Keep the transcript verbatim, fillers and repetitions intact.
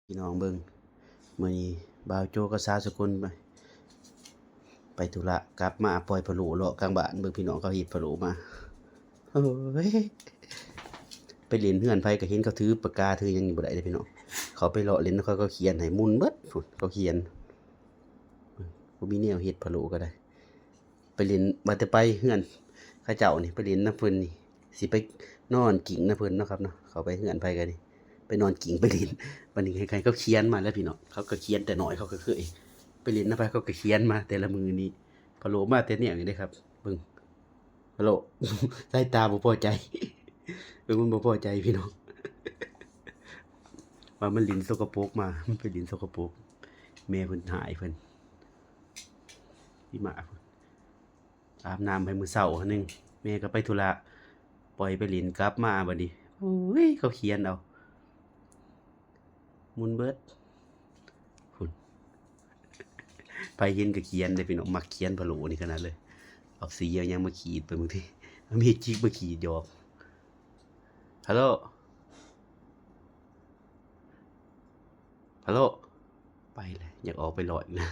พี่น้องเบิ่ง มื้อนี้บ่าวโจกับสาวสกลไป ไปธุระ กลับมาปล่อยพะโล้เลาะกลางบ้าน เบิ่งพี่น้องเขาเฮ็ดพะโล้มา โอ้ย ไปเล่นเฮือนไผก็เห็นเขาถือปากกาถือหยังนี่บ่ได้เด้พี่น้อง เขาไปเลาะเล่นแล้วเขาก็เขียนให้หมุนเบิดพุ้น เขาเขียน บ่มีแนวเฮ็ดพะโล้ก็ได้ ไปเล่น ว่าแต่ไปเฮือนเขาเจ้านี่ ไปเล่นนำเพิ่นนี่ สิไปนอนกิ้งนำเพิ่นเนาะครับเนาะ เขาไปเฮือนไผก็นี่ ไปนอนกิ้งไปเล่น บัดนี้ใครๆเขาเขียนมาแล้วพี่น้อง เขาก็เขียนแต่น้อยเขาก็เคย ไปเล่นนำไผเขาก็เขียนมาแต่ละมื้อนี่ พะโล้มาแต่แนวนี้เด้ครับ เบิ่ง พะโล้ สายตาบ่พอใจ เบิ่งมันบ่พอใจพี่น้อง ว่ามันหลิ้นสกปรกมา มันไปหลิ้นสกปรก แม่เพิ่นหายเพิ่น พี่หมาเพิ่น อาบน้ำให้มื้อเช้าหนึ่ง แม่ก็ไปธุระ ปล่อยไปหลิ้นกลับมาบัดนี้ โอ้ย เขาเขียนเอา หมุนเบิด พุ้น ไผเห็นก็เขียนเด้พี่น้อง มักเขียนพะโล้นี่ขนาดเลย เอาสีเอาหยังมาขีดไปบางที เอามีดจิกมาขีดหยอก ฮัลโหล ฮัลโหล ไปเลย อยากออกไปเลาะอีกนะ